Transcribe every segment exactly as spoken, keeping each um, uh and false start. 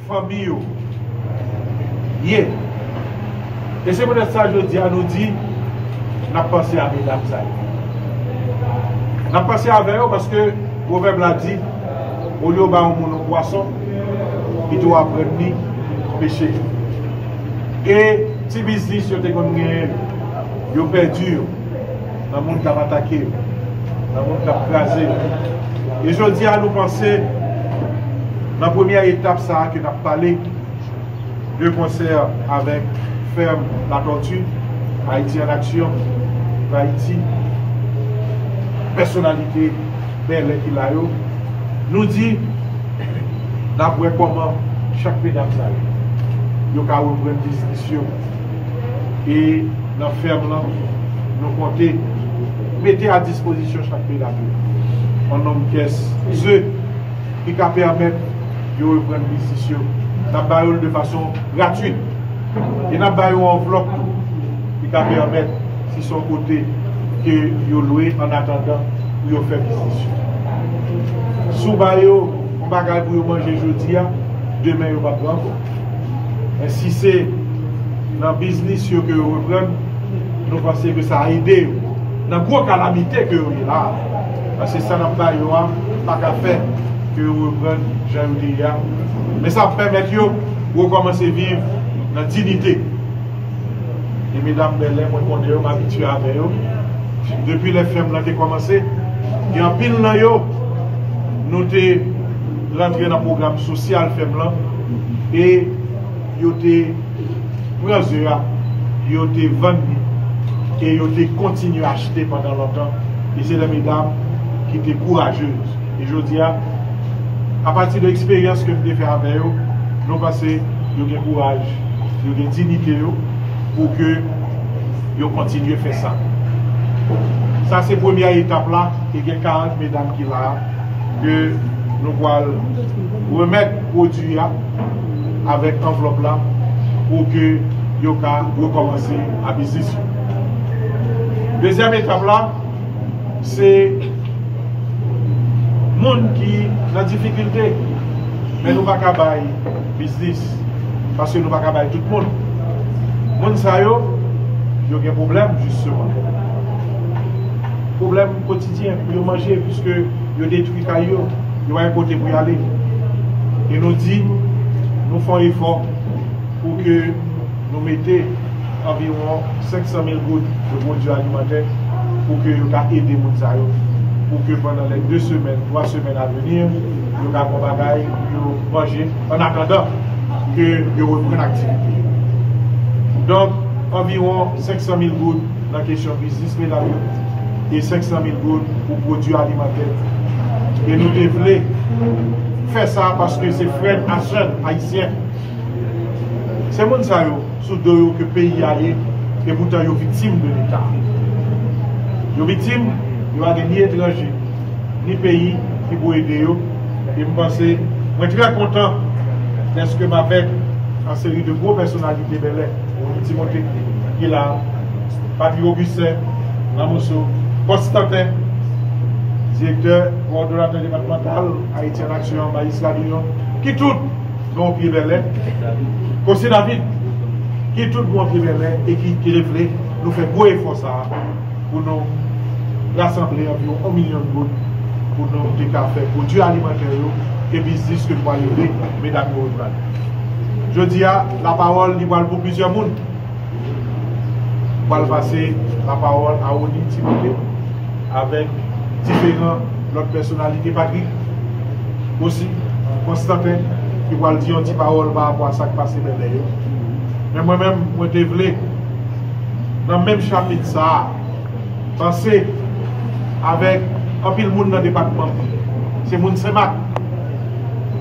fanmi yo ye. E se poutèt sa jodi a nou di n ap panse a medam sa yo. N ap panse avè yo paske pwovèb la di, olye w ba yon moun yon pwason, pito w aprann li peche. E ti biznis yo te konn genyen, yo pèdi yo nan moun k ap atake yo, nan moun k ap kraze yo. E jodi a nou panse nan premyè etap sa a ke n ap pale de konsè avèk Fèm Latòti, Ayiti an Aksyon, Ayiti, pèsonalite bèlè ki la yo, nou di n ap wè kòman chak medam sa yo, yo ka reprann biznis yo. E nan fèm lan, nou konte mete a dispozisyon chak medam yo yon nonm kès ze ki ka pèmèt yo reprann biznis yo. N ap ba yo l de fason gratwit. E n ap ba yo yon anvlòp tou ki ka pèmèt, si se yon kote ke yo lwe an atandan pou yo fè biznis yo. Si w ba yo yon bagay pou yo manje jodi a, demen yo p ap gen ankò. Men si se nan biznis yo ke yo reprann, nou panse ke sa ede yo nan gwo kalamite ke yo ye la a. Paske sa n ap ba yo a pa ka fè ke yo reprann jan yo te ye a. Men sa ap pèmèt yo rekòmanse viv nan diyite. E medam bèlè, mwen konnen yo, m abitye avè yo. Depi lè fèm lan te kòmanse, gen anpil nan yo, nou te rantre nan pwogram sosyal fèm lan. E yo te pran ze a, yo te vann li, e yo te kontinye achte pandan lontan. E se de medam ki te kourajez. E jodi a, apati de eksperyans ke m te fè avè yo, nou panse yo gen kouraj, yo gen diyite yo, pou ke yo kontinye fè sa. Sa se premyè etap la, e gen karant medam ki la a, ke nou pral remèt pwodui a avèk anvlòp la pou ke yo ka rekòmanse a biznis yo. Dezyèm etap la, se moun ki nan difikilte, men nou pa ka bay biznis, paske nou pa ka bay tout moun. Moun sa yo, yo gen pwoblèm, jisteman. Pwoblèm kotidyen pou yo manje, piske yo detwi kay yo, yo pa gen kote pou y ale. E nou di, nou fè yon efò pou ke nou mete anviwon senk san mil goud de pwodui alimantè pou ke yo ka ede moun sa yo, pou ke pandan lè de semèn, twa semèn a vini, yo ka gen bagay pou yo manje, an atandan ke yo reprann aktivite yo. Donk, anviwon senk san mil goud nan kesyon biznis medam yo, e senk san mil goud pou pwodui alimantè. E nou te vle fè sa paske se frè n a sè n ayisyen. Se moun sa yo, sou do yo ke peyi a ye, e poutan yo viktim de Leta. Yo viktim, yo pa gen ni etranje, ni peyi ki pou ede yo. E m panse, mwen trè kontan dèske m avèk yon seri de gwo pèsonalite bèlè, Rony Timote ki la, Patrick Augustin, Ramoso, Constantin, direktè kowòdonatè depatmantal Ayiti an Aksyon, Majistra Dion, ki tout gen yon pye bèlè, Kose David, ki tout gen yon pye bèlè e ki, ki te vle nou fè gwo efò sa a pou nou rasanble anviwon yon milyon goud pou nou te ka fè pwodui alimantè yo e biznis ke nou pral ede medam yo reprann. Jodi a, lapawòl li pral pou plizyè moun. M pral pase lapawòl a Rony Timote avèk diferan lòt pèsonalite, Patrick osi, Constantin, ki pral di yon ti pawòl pa rapò a sa k pase bèlè yo. Men mwen menm, mwen te vle, nan menm chapit sa a, panse avèk anpil moun nan depatman m. Se moun Senmak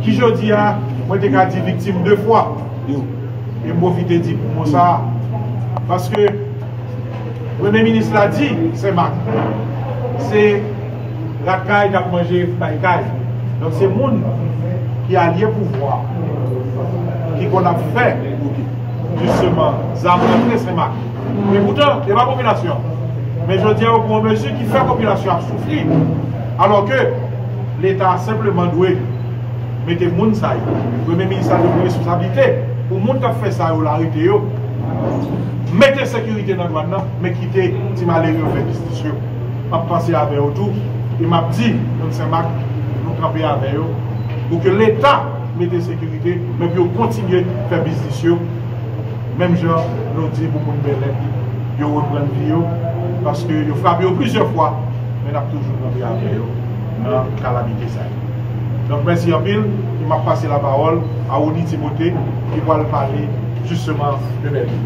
ki jodi a, mwen te ka di viktim de fwa. E m pwofite di mo sa a. Paske Premye minis la di, Senmak, se rat kay k ap manje pay kay. Donk se moun ki alye pouvwa, ki konn ap fè, jisteman, zam rantre Senmak. Men poutan, se pa popilasyon. Men jodi a, yo pran yon mezi ki fè popilasyon ap soufri. Alò ke Leta senpleman dwe Mete moun sa yo. Premye minis la te pran responsablite pou moun k ap fè sa yo la, arete yo. Mete sekirite nan dwàn nan, men kite ti malere yo fè biznis yo. M ap panse avè yo tou, e m ap di moun Senmak, nou kanpe avè yo, pou ke Leta mete sekirite, men pou yo kontinye fè biznis yo. Menm jan nou di pou moun Bèlè, yo reprann vi yo, paske yo frape yo plizyè fwa, men n ap toujou kanpe avè yo nan kalamite sa yo. Donk, mèsi anpil, e m ap pase lapawòl a Rony Timothée, ki pral pale jisteman de Bèlè.